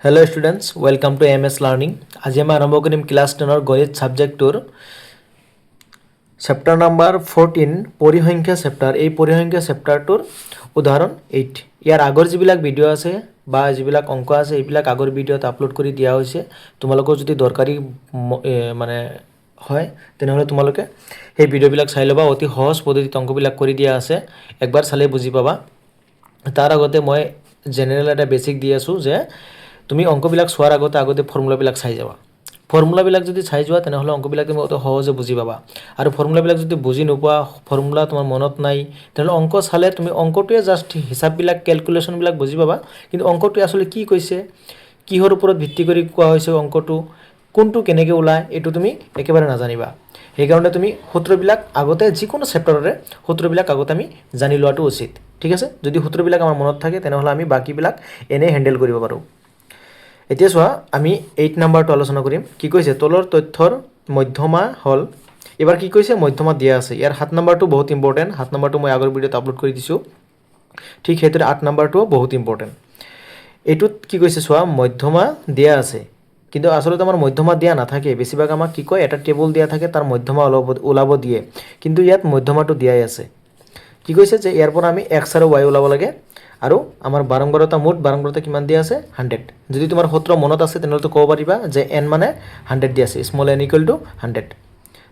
Hello students, welcome to M S learning. আজি আমি আৰম্ভ কৰিম ক্লাছ 10ৰ গণিত ছাবজেক্টটোৰ চেপ্টাৰ নাম্বাৰ 14, পৰিসংখ্যা চেপ্টাৰ। এই পৰিসংখ্যা চেপ্টাৰটোৰ উদাহৰণ 8। ইয়াৰ আগৰ যিবিলাক ভিডিঅ' আছে বা যিবিলাক অংক আছে, এইবিলাক আগৰ ভিডিঅ'ত আপলোড কৰি দিয়া হৈছে। তোমালোকৰ যদি দৰকাৰী মানে হয়, তেনেহ'লে তোমালোকে সেই ভিডিঅ'বিলাক চাই ল'বা। অতি সহজ পদ্ধতিত অংকবিলাক কৰি দিয়া আছে, একবাৰ চালেই বুজি পাবা। তাৰ আগতে মই জেনেৰেল এটা বেচিক দি আছোঁ যে তুমি অংকবিলাক চোৱাৰ আগতে ফৰ্মুলাবিলাক চাই যাবা। ফৰ্মুলাবিলাক যদি চাই যোৱা, তেনেহ'লে অংকবিলাক তুমি অতি সহজে বুজি পাবা। আৰু ফৰ্মুলাবিলাক যদি বুজি নোপোৱা, ফৰ্মুলা তোমাৰ মনত নাই, তেনেহ'লে অংক চালে তুমি অংকটোৱে জাষ্ট হিচাপবিলাক, কেলকুলেশ্যনবিলাক বুজি পাবা, কিন্তু অংকটোৱে আচলতে কি কৈছে, কিহৰ ওপৰত ভিত্তি কৰি কোৱা হৈছে, অংকটো কোনটো কেনেকৈ ওলায়, এইটো তুমি একেবাৰে নাজানিবা। সেইকাৰণে তুমি সূত্ৰবিলাক আগতে, যিকোনো চেপ্টাৰৰে সূত্ৰবিলাক আগতে আমি জানি লোৱাটো উচিত, ঠিক আছে? যদি সূত্ৰবিলাক আমাৰ মনত থাকে, তেনেহ'লে আমি বাকীবিলাক এনেই হেণ্ডেল কৰিব পাৰোঁ। এতিয়া চোৱা, আমি 8 নাম্বাৰটো আলোচনা কৰিম। কি কৈছে? তলৰ তথ্যৰ মধ্যমা হ'ল। এইবাৰ কি কৈছে? মধ্যমা দিয়া আছে। ইয়াৰ 7 নাম্বাৰটো বহুত ইম্পৰ্টেণ্ট। 7 নাম্বাৰটো মই আগৰ ভিডিঅ'ত আপলোড কৰি দিছোঁ। ঠিক সেইদৰে 8 নাম্বাৰটোও বহুত ইম্পৰ্টেণ্ট। এইটোত কি কৈছে চোৱা, মধ্যমা দিয়া আছে, কিন্তু আচলতে আমাৰ মধ্যমা দিয়া নাথাকে। বেছিভাগ আমাক কি কয়, এটা টেবুল দিয়া থাকে, তাৰ মধ্যমা ওলাব দিয়ে। কিন্তু ইয়াত মধ্যমাটো দিয়াই আছে। কি কৈছে যে ইয়াৰ পৰা আমি এক্স আৰু ৱাই ওলাব লাগে আৰু আমাৰ বাৰম্বাৰতা, মুঠ বাৰম্বাৰতা কিমান দিয়া আছে? 100। যদি তোমাৰ সূত্ৰ মনত আছে, তেনেহ'লে ক'ব পাৰিবা যে এন মানে 100 দিয়া আছে, small n equal to 100।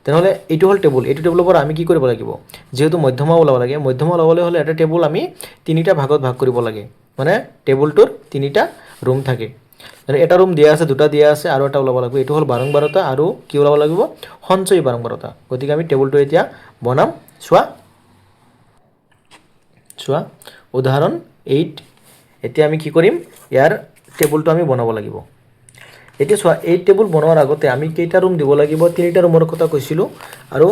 তেনেহ'লে এইটো হ'ল টেবুল। এইটো টেবুলৰ পৰা আমি কি কৰিব লাগিব? যিহেতু মধ্যমা ওলাব লাগে, মধ্যমা ওলাবলৈ হ'লে এটা টেবুল আমি তিনিটা ভাগত ভাগ কৰিব লাগে। মানে টেবুলটোৰ তিনিটা ৰুম থাকে। মানে এটা ৰুম দিয়া আছে, দুটা দিয়া আছে আৰু এটা ওলাব লাগিব। এইটো হ'ল বাৰম্বাৰতা আৰু কি ওলাব লাগিব? সঞ্চয়ী বাৰম্বাৰতা। গতিকে আমি টেবুলটো এতিয়া বনাম। চোৱা চোৱা, উদাহৰণ 8। এতিয়া আমি কি কৰিম? ইয়াৰ টেবুলটো আমি বনাব লাগিব। এতিয়া চোৱা, এই টেবুল বনোৱাৰ আগতে আমি কেইটা ৰুম দিব লাগিব? তিনিটা ৰুমৰ কথা কৈছিলোঁ। আৰু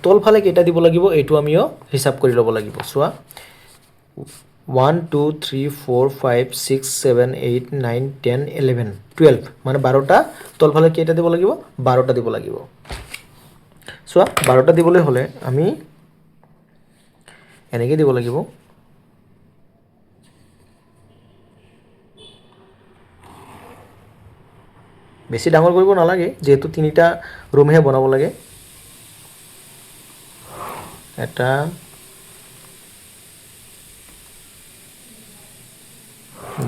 তলফালে কেইটা দিব লাগিব, এইটো আমিও হিচাপ কৰি ল'ব লাগিব। চোৱা, 1, 2, 3, 4, 5, 6, 7, 8, 9, 10, 11, 12, মানে 12টা। তলফালে কেইটা দিব লাগিব? 12টা দিব লাগিব। চোৱা, 12টা দিবলৈ হ'লে আমি এনেকৈ দিব লাগিব। বেছি ডাঙৰ কৰিব নালাগে, যিহেতু তিনিটা ৰুমহে বনাব লাগে। এটা,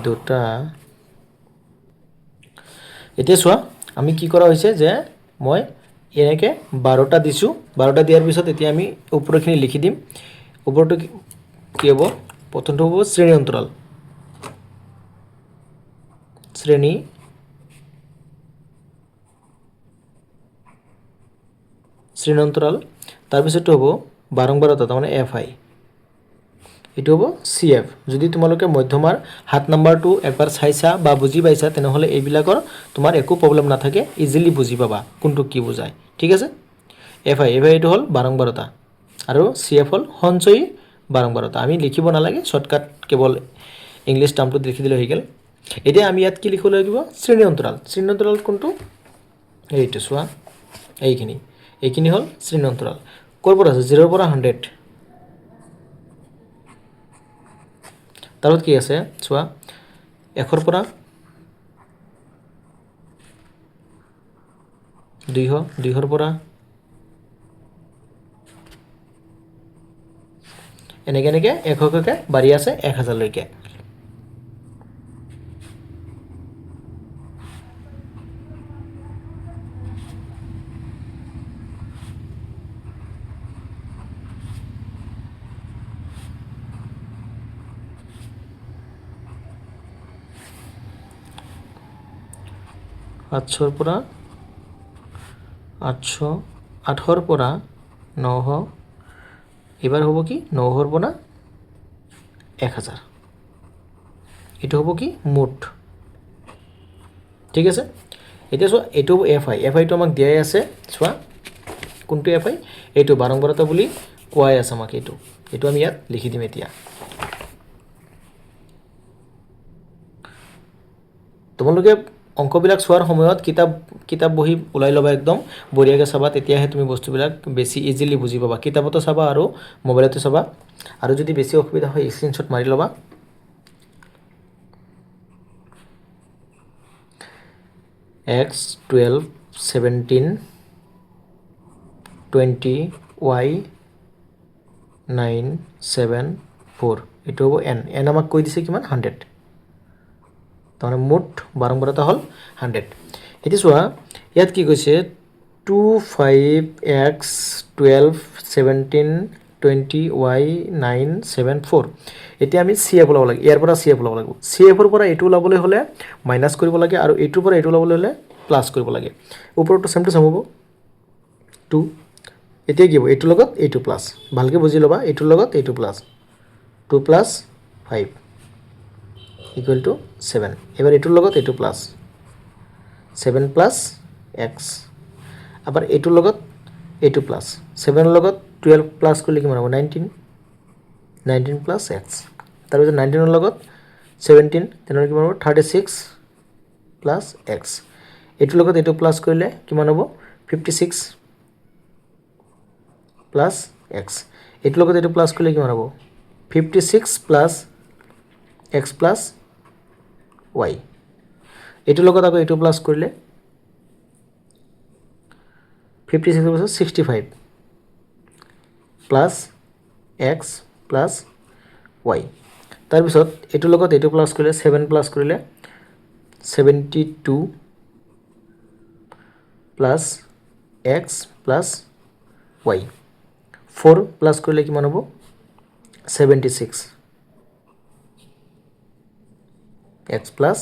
দুটা। এতিয়া চোৱা, আমি কি কৰা হৈছে যে মই এনেকৈ 12টা দিছোঁ। 12টা দিয়াৰ পিছত এতিয়া আমি ওপৰখিনি লিখি দিম। ওপৰটো কি হ'ব? প্ৰথমটো হ'ব শ্ৰেণী অন্তৰাল, শ্ৰেণী শ্ৰেণী অন্তৰাল। তাৰপিছতটো হ'ব বাৰম্বাৰতা, তাৰমানে এফ I. এইটো হ'ব চি এফ। যদি তোমালোকে মধ্যমাৰ 7 নাম্বাৰটো একবাৰ চাইছা বা বুজি পাইছা, তেনেহ'লে এইবিলাকৰ তোমাৰ একো প্ৰব্লেম নাথাকে, ইজিলি বুজি পাবা কোনটো কি বুজায়, ঠিক আছে? এফ I, F I এইটো হ'ল বাৰম্বাৰতা আৰু চি এফ হ'ল সঞ্চয়ী বাৰম্বাৰতা। আমি লিখিব নালাগে, শ্বৰ্টকাট কেৱল ইংলিছ টাৰ্মটোত লিখি দিলে হৈ গ'ল। এতিয়া আমি ইয়াত কি লিখিব লাগিব? শ্ৰেণী অন্তৰাল। শ্ৰেণী অন্তৰাল কোনটো? এইটো চোৱা, এইখিনি, এইখিনি হ'ল শ্ৰেণী অন্তৰাল। ক'ৰ পৰা আছে? 0ৰ পৰা 100। তাৰপিছত কি আছে চোৱা, 100ৰ পৰা 200, 200ৰ পৰা এনেকৈ এনেকৈ 100কে বাঢ়ি আছে 1000লৈকে। 700ৰ পৰা 800, 800ৰ পৰা 900, এইবাৰ হ'ব কি? 900ৰ পৰা 1000। এইটো হ'ব কি? মুঠ, ঠিক আছে? এতিয়া চোৱা, এইটো হ'ব এফ I. F আইটো আমাক দিয়াই আছে। চোৱা, কোনটো এফ I? এইটো বাৰম্বাৰতা বুলি কোৱাই আছে আমাক। এইটো আমি ইয়াত লিখি দিম। এতিয়া তোমালোকে অংকবিলাক চোৱাৰ সময়ত কিতাপ বহি ওলাই ল'বা, একদম বঢ়িয়াকৈ চাবা, তেতিয়াহে তুমি বস্তুবিলাক বেছি ইজিলি বুজি পাবা। কিতাপতো চাবা আৰু মোবাইলতো চাবা। আৰু যদি বেছি অসুবিধা হয়, স্ক্ৰীনশ্বট মাৰি ল'বা। X 12, 17, 20, Y 9, 7, 4। এইটো হ'ব এন। এন আমাক কৈ দিছে কিমান? 100। তাৰমানে মুঠ বাৰম্বাৰতা হ'ল 100। এতিয়া চোৱা, ইয়াত কি কৈছে? 2, 5, X, 12, 17, 20, Y, 9, 7, 4। এতিয়া আমি চি এফ ওলাব লাগে। ইয়াৰ পৰা চি এফ ওলাব লাগিব। চি এফৰ পৰা এইটো ওলাবলৈ হ'লে মাইনাছ কৰিব লাগে আৰু এইটোৰ পৰা এইটো ওলাবলৈ হ'লে প্লাছ কৰিব লাগে। ওপৰতো চেম টু চেম হ'ব, টু। এতিয়া কি হ'ব? এইটোৰ লগত এইটো প্লাছ। ভালকৈ বুজি ল'বা, এইটোৰ লগত এইটো plus, 2 plus 5 equal to 7। এবাৰ এইটোৰ লগত এইটো প্লাছ, ছেভেন প্লাছ এক্স। আবাৰ এইটোৰ লগত এইটো প্লাছ, ছেভেনৰ লগত 12 প্লাছ কৰিলে কিমান হ'ব? 19, 19 প্লাছ এক্স। তাৰপিছত 19ৰ লগত 17, তেনেহ'লে কিমান হ'ব? 36 প্লাছ এক্স। এইটোৰ লগত এইটো প্লাছ কৰিলে কিমান হ'ব? 56 প্লাছ এক্স। এইটোৰ লগত এইটো প্লাছ কৰিলে কিমান হ'ব? 56 plus X plus Y. এইটোৰ লগত আকৌ এইটো প্লাছ কৰিলে 56ৰ পিছত 65 plus X plus Y। তাৰপিছত এইটোৰ লগত এইটো প্লাছ কৰিলে, ছেভেন প্লাছ কৰিলে 72 plus X plus Y। 4 plus কৰিলে কিমান হ'ব? 76 এক্স প্লাছ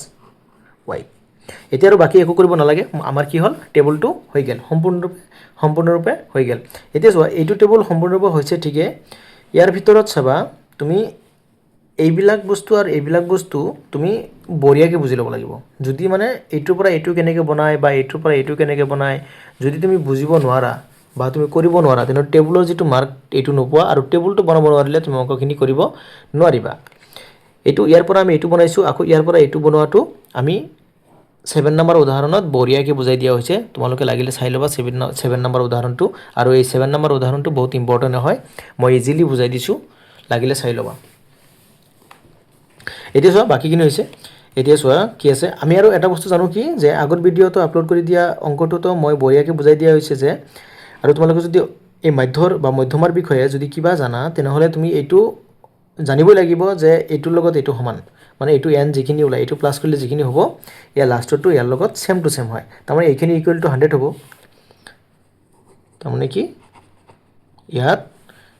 why. এতিয়া আৰু বাকী একো কৰিব নালাগে। আমাৰ কি হ'ল? টেবুলটো হৈ গ'ল, সম্পূৰ্ণৰূপে হৈ গ'ল। এতিয়া চোৱা, এইটো টেবুল সম্পূৰ্ণৰূপে হৈছে ঠিকে। ইয়াৰ ভিতৰত চাবা তুমি, এইবিলাক বস্তু আৰু এইবিলাক বস্তু তুমি বঢ়িয়াকৈ বুজি ল'ব লাগিব। যদি মানে এইটোৰ পৰা এইটো কেনেকৈ বনায় বা এইটোৰ পৰা এইটো কেনেকৈ বনায় যদি তুমি বুজিব নোৱাৰা বা তুমি কৰিব নোৱাৰা, তেনেহ'লে টেবুলৰ যিটো মাৰ্ক এইটো নোপোৱা আৰু টেবুলটো বনাব নোৱাৰিলে তুমি অংকখিনি কৰিব নোৱাৰিবা। এইটো ইয়াৰ পৰা আমি এইটো বনাইছোঁ। আকৌ ইয়াৰ পৰা এইটো বনোৱাটো আমি 7 নম্বৰ উদাহৰণত বঢ়িয়াকৈ বুজাই দিয়া হৈছে। তোমালোকে লাগিলে চাই ল'বা ছেভেন নম্বৰ উদাহৰণটো। আৰু এই 7 নম্বৰ উদাহৰণটো বহুত ইম্পৰ্টেণ্ট হয়। মই ইজিলি বুজাই দিছোঁ, লাগিলে চাই ল'বা। এতিয়া চোৱা, বাকীখিনি হৈছে। এতিয়া চোৱা কি আছে। আমি আৰু এটা বস্তু জানো কি যে আগত ভিডিঅ'টো আপলোড কৰি দিয়া অংকটোতো মই বঢ়িয়াকৈ বুজাই দিয়া হৈছে যে আৰু তোমালোকে যদি এই মাধ্যৰ বা মধ্যমাৰ বিষয়ে যদি কিবা জানা, তেনেহ'লে তুমি এইটো জানিবই লাগিব যে এইটোৰ লগত এইটো সমান। মানে এইটো এন যিখিনি ওলায়, এইটো প্লাছ কৰিলে যিখিনি হ'ব, ইয়াৰ লাষ্টৰটো ইয়াৰ লগত ছেম টু ছেম হয়। তাৰমানে এইখিনি ইকুৱেল টু 100 হ'ব। তাৰমানে কি ইয়াত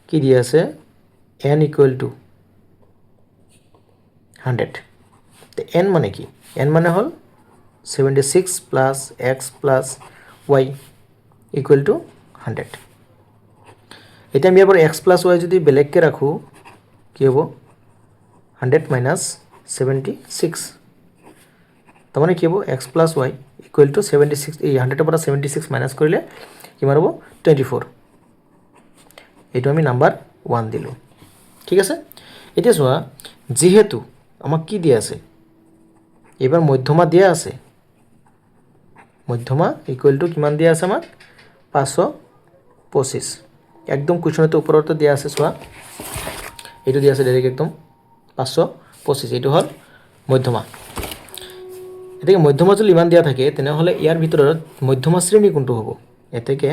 কি দি আছে? N equal to 100। এন মানে কি? এন মানে হ'ল 76 plus X plus Y equal to 100। এতিয়া আমি ইয়াৰ পৰা এক্স প্লাছ why যদি বেলেগকৈ ৰাখোঁ, কি হ'ব? 100 মাইনাছ 76। তাৰমানে কি হ'ব? X plus Y equal to 76। এই 100ৰ পৰা 76 মাইনাছ কৰিলে কিমান হ'ব? 24। এইটো আমি নাম্বাৰ 1 দিলোঁ। ঠিক আছে। এতিয়া চোৱা, যিহেতু আমাক কি দিয়া আছে? এইবাৰ মধ্যমা দিয়া আছে। মধ্যমা ইকুৱেল টু কিমান দিয়া আছে আমাক? 525। একদম কুৱেশ্যনটো ওপৰতে দিয়া আছে। চোৱা, এইটো দিয়া আছে ডাইৰেক্ট একদম 525। এইটো হ'ল মধ্যমা। এতিয়া মধ্যমা যদি ইমান দিয়া থাকে, তেনেহ'লে ইয়াৰ ভিতৰত মধ্যমা শ্ৰেণী কোনটো হ'ব? এতেকে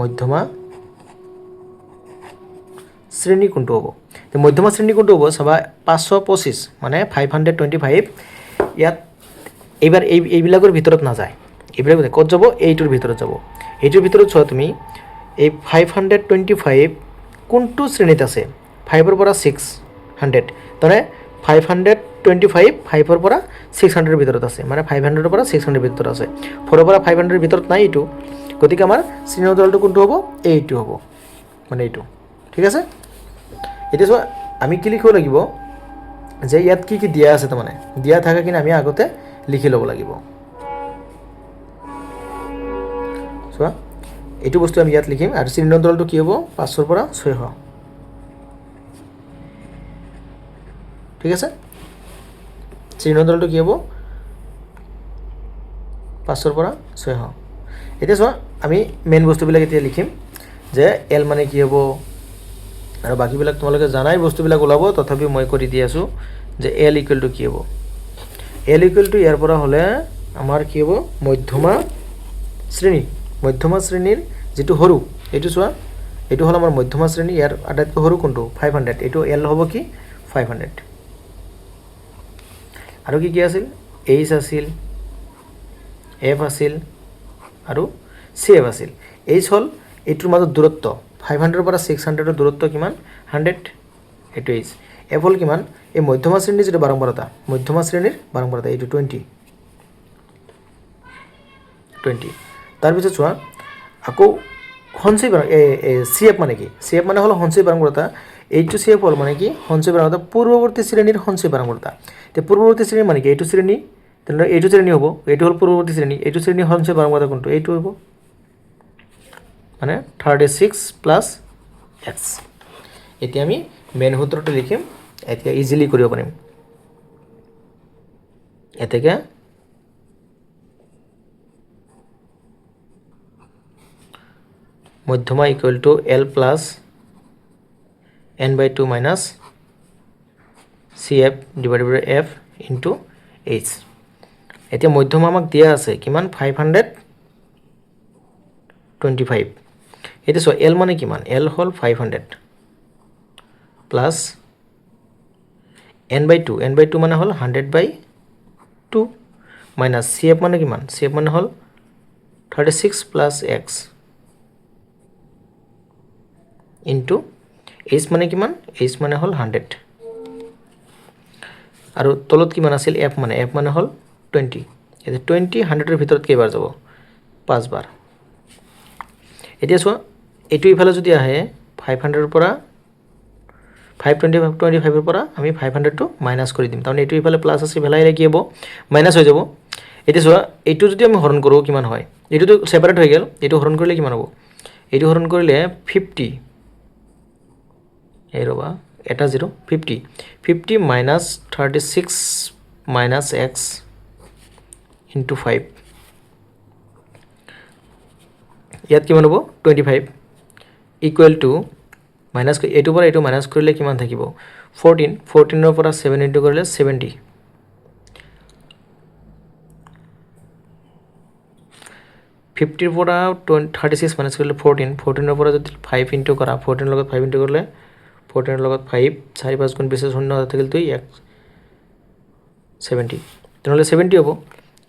মধ্যমা শ্ৰেণী কোনটো হ'ব? তে মধ্যমা শ্ৰেণী কোনটো হ'ব? চাবা, 525 মানে 525। ইয়াত এইবাৰ এইবিলাকৰ ভিতৰত নাযায়। এইবিলাক ক'ত যাব? এইটোৰ ভিতৰত যাব। এইটোৰ ভিতৰত চোৱা তুমি, এই 525 কোনটো শ্ৰেণীত আছে? 5ৰ পৰা 600। তাৰমানে 525 5ৰ পৰা 600ৰ ভিতৰত আছে। মানে 500ৰ পৰা 600 ভিতৰত আছে। 4ৰ পৰা 500ৰ ভিতৰত নাই এইটো। গতিকে আমাৰ শ্ৰেণী অন্তৰালটো কোনটো হ'ব? এইটো হ'ব, মানে এইটো। ঠিক আছে। এতিয়া চোৱা, আমি কি লিখিব লাগিব যে ইয়াত কি কি দিয়া আছে, তাৰমানে দিয়া থকাখিনি আমি আগতে লিখি ল'ব লাগিব। চোৱা, এইটো বস্তু আমি ইয়াত লিখিম। আৰু শ্ৰেণী অন্তৰালটো কি হ'ব? 500ৰ পৰা 600। ঠিক আছে। শ্ৰেণী অন্তৰালটো কি হ'ব? 500ৰ পৰা 600। এতিয়া চোৱা, আমি মেইন বস্তুবিলাক এতিয়া লিখিম যে এল মানে কি হ'ব আৰু বাকীবিলাক তোমালোকে জানাই, বস্তুবিলাক ওলাব। তথাপিও মই কৰি দি আছোঁ। যে এল ইকুৱেল টু কি হ'ব। এল ইকুৱেল টু ইয়াৰ পৰা হ'লে আমাৰ কি হ'ব? মধ্যমা শ্ৰেণী। মধ্যমা শ্ৰেণীৰ যিটো সৰু, এইটো চোৱা, এইটো হ'ল আমাৰ মধ্যমা শ্ৰেণী। ইয়াৰ আটাইতকৈ সৰু কোনটো? 500। এইটো এল হ'ব কি? 500। আৰু কি কি আছিল? এইচ আছিল, এফ আছিল আৰু চি এফ আছিল। এইচ হ'ল এইটোৰ মাজত দূৰত্ব। 500ৰ পৰা 600ৰ দূৰত্ব কিমান? 100। এইটো এইচ। এফ হ'ল কিমান? এই মধ্যমা শ্ৰেণীৰ যিটো বাৰম্বাৰতা, মধ্যমা শ্ৰেণীৰ বাৰম্বাৰতা এইটো 20, 20। তাৰপিছত চোৱা, আকৌ সঞ্চয় চি এফ মানে কি? চি এফ মানে হ'ল সঞ্চয় বাৰম্বাৰতা। এইটো চি এফ হ'ল মানে কি? সঞ্চয় বাৰম্বাৰতা, পূৰ্বৱৰ্তী শ্ৰেণীৰ সঞ্চয় বাৰম্বাৰতা। এতিয়া পূৰ্বৱৰ্তী শ্ৰেণী মানে কি? এইটো শ্ৰেণী, তেনেহ'লে এইটো শ্ৰেণী হ'ব। এইটো হ'ল পূৰ্বৱৰ্তী শ্ৰেণী। এইটো শ্ৰেণীৰ সঞ্চয় বাৰম্বাৰতা কোনটো? এইটো হ'ব, মানে 36 প্লাছ এক্স। এতিয়া আমি মেইন সূত্ৰটো লিখিম, এতিয়া ইজিলি কৰিব পাৰিম। এতেকে মধ্যমা equal to L plus N by two minus C F divided by F into H। এতিয়া মধ্যমা আমাক দিয়া আছে কিমান? 525। এতিয়া চোৱা, এল মানে কিমান? এল হ'ল 500 plus N by two। N by two মানে হ'ল 100 by two minus C F মানে কিমান? চি এফ মানে হ'ল 36 plus x into H মানে কিমান? এইচ মানে হ'ল 100। আৰু তলত কিমান আছিল? এফ মানে হ'ল 20। এতিয়া 20 হাণ্ড্ৰেডৰ ভিতৰত কেইবাৰ যাব? পাঁচবাৰ। এতিয়া চোৱা, এইটো ইফালে যদি আহে, 500ৰ পৰা 525, 25ৰ পৰা আমি 500টো মাইনাছ কৰি দিম। তাৰমানে এইটো ইফালে প্লাছ আছে, ইফালে আহিলে কি হ'ব? মাইনাছ হৈ যাব। এতিয়া চোৱা, এইটো যদি আমি হৰণ কৰোঁ কিমান হয়? এইটোতো ছেপাৰেট হৈ গ'ল। এইটো হৰণ কৰিলে কিমান হ'ব? এইটো হৰণ কৰিলে 50, এই ৰ'বা, এটা zero, 50, 50 minus 36 minus x into 5। ইয়াত কিমান হ'ব? 25 ইকুৱেল টু মাইনাছ, এইটোৰ পৰা এইটো মাইনাছ কৰিলে কিমান থাকিব? 14। 14ৰ পৰা 7 ইনটু কৰিলে 70। 50ৰ পৰা 36 মাইনাছ কৰিলে 14। 14ৰ পৰা যদি 5 ইনটু কৰা, 14ৰ লগত 5 ইনটু কৰিলে, 14ৰ লগত 5, চাৰি পাঁচ গুণ 20, শূন্য থাকিল দুই, এক, 70। তেনেহ'লে 70 হ'ব।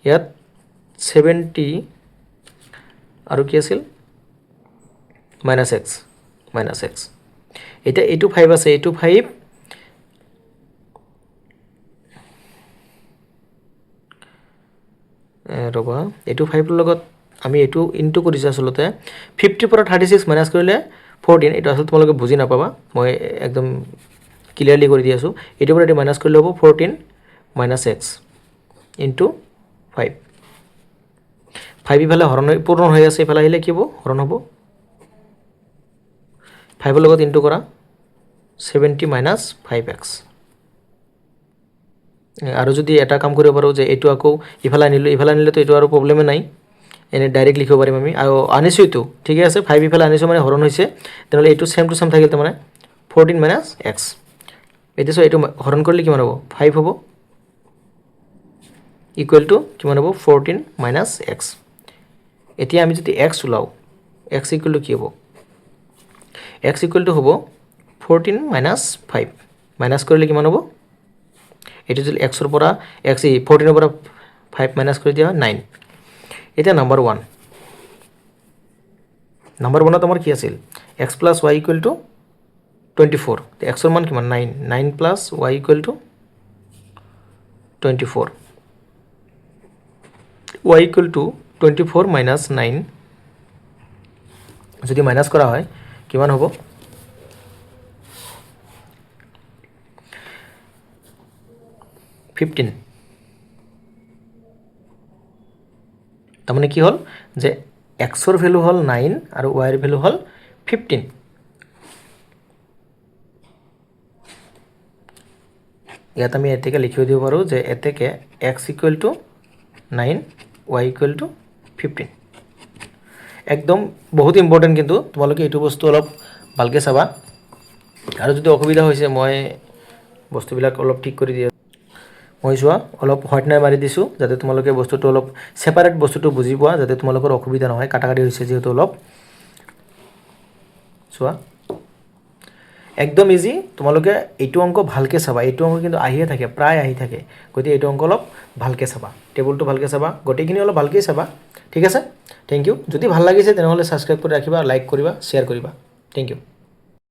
ইয়াত 70 আৰু কি আছিল? Minus x, minus x. এতিয়া এইটো 5 আছে, এইটো 5 ৰ'বা, এইটো 5ৰ লগত আমি এইটো ইনটু কৰিছোঁ। আচলতে 50ৰ পৰা 36 মাইনাছ কৰিলে 14। এইটো আচলতে তোমালোকে বুজি নাপাবা, মই একদম ক্লিয়াৰলি কৰি দি আছোঁ। এইটোৰ পৰা এইটো মাইনাছ কৰিলে হ'ব 14 মাইনাছ এক্স ইনটু 5। 5 ইফালে হৰণ হৈ পূৰণ হৈ আছে, ইফালে আহিলে কি হ'ব? হৰণ হ'ব। 5ৰ লগত ইনটু কৰা, 70 মাইনাছ 5 এক্স। আৰু যদি এটা কাম কৰিব পাৰোঁ যে এইটো আকৌ ইফালে আনিলোঁ, ইফালে আনিলেতো এইটো আৰু প্ৰব্লেমে নাই, এনেই ডাইৰেক্ট লিখিব পাৰিম আমি। আৰু আনিছোঁ এইটো ঠিকে আছে, 5 ইফালে আনিছোঁ মানে হৰণ হৈছে। তেনেহ'লে এইটো ছেম টু ছেম থাকিল, তাৰমানে 14 মাইনাছ এক্স। এতিয়া চোৱা, এইটো হৰণ কৰিলে কিমান হ'ব? 5 হ'ব, ইকুৱেল টু কিমান হ'ব? 14 মাইনাছ এক্স। এতিয়া আমি যদি এক্স ওলাওঁ, এক্স ইকুৱেল টু কি হ'ব? এক্স ইকুৱেল টু হ'ব 14 মাইনাছ 5। মাইনাছ কৰিলে কিমান হ'ব? এইটো যদি এক্সৰ পৰা এক্স, এই 14ৰ পৰা 5 মাইনাছ কৰি দিয়া হয়, 9। এতিয়া নাম্বাৰ 1, নাম্বাৰ 1ত আমাৰ কি আছিল? X plus y equal to 24। এক্সৰ মান কিমান? 9। 9 plus y equal to 24। Y equal to 24 minus 9 যদি মাইনাছ কৰা হয় কিমান হ'ব? 15। তাৰমানে কি হ'ল যে এক্সৰ ভেলু হ'ল 9 আৰু ৱাইৰ ভেলু হ'ল 15। ইয়াত আমি এতেকে লিখিব দিব পাৰোঁ যে এতেকে x equal to 9, y equal to 15। একদম বহুত ইম্পৰ্টেণ্ট, কিন্তু তোমালোকে এইটো বস্তু অলপ ভালকৈ চাবা। আৰু যদি অসুবিধা হৈছে, মই বস্তুবিলাক অলপ ঠিক কৰি দি মই চোৱা, অলপ হোৱাইটনাৰ মাৰি দিছোঁ, যাতে তোমালোকে বস্তুটো অলপ ছেপাৰেট বস্তুটো বুজি পোৱা, যাতে তোমালোকৰ অসুবিধা নহয়। কাটা কাটি হৈছে যিহেতু অলপ। চোৱা, একদম ইজি। তোমালোকে এইটো অংক ভালকৈ চাবা। এইটো অংক কিন্তু আহিয়ে থাকে, প্ৰায় আহি থাকে। গতিকে এইটো অংক অলপ ভালকৈ চাবা, টেবুলটো ভালকৈ চাবা, গোটেইখিনি অলপ ভালকৈ চাবা। ঠিক আছে, thank U. যদি ভাল লাগিছে, তেনেহ'লে ছাবস্ক্ৰাইব কৰি ৰাখিবা, লাইক কৰিবা, শ্বেয়াৰ কৰিবা। Thank U.